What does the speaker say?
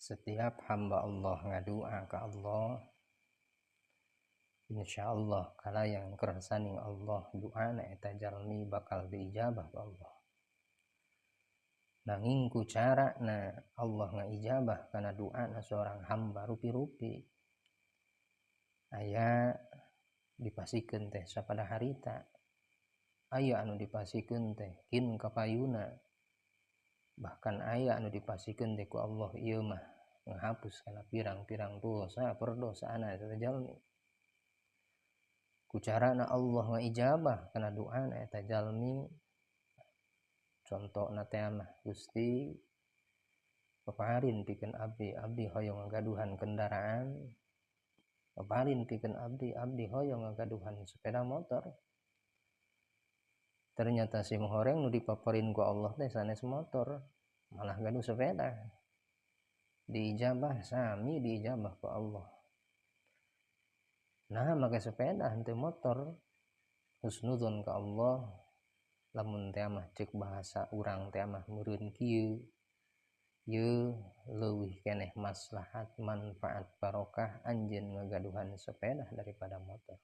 Setiap hamba Allah ngadua ka Allah, insyaallah kalayan kersaning Allah duana eta jalmi bakal diijabah ku Allah. Nanging ku carana Allah ngaijabah kana duana seorang hamba rupi-rupi, aya dipasikeun teh sapada harita, aya anu dipasikeun teh kin kapayuna, bahkan aya anu dipasikeun teh ku Allah ieu mah ngahapus kana pirang-pirang dosa perdosaana eta jalmi. Ku carana Allah ngaijabah kana duana eta jalmi, contona teh mah, "Gusti, paparin pikeun abdi, abdi hoyong ngagaduhan kendaraan, paparin pikeun abdi, abdi hoyong ngagaduhan sepeda motor." Ternyata si horeng nu dipaparin ku Allah teh sanes motor, malah gaduh sepeda. Diijabah, sami diijabah ku Allah. Nah, make sepeda henteu motor, husnudzon ka Allah, lamun teh mah ceuk bahasa urang teh mah meureun kieu ye leuwih keneh maslahat, manfaat, barokah anjeun ngagaduhan sepeda daripada motor.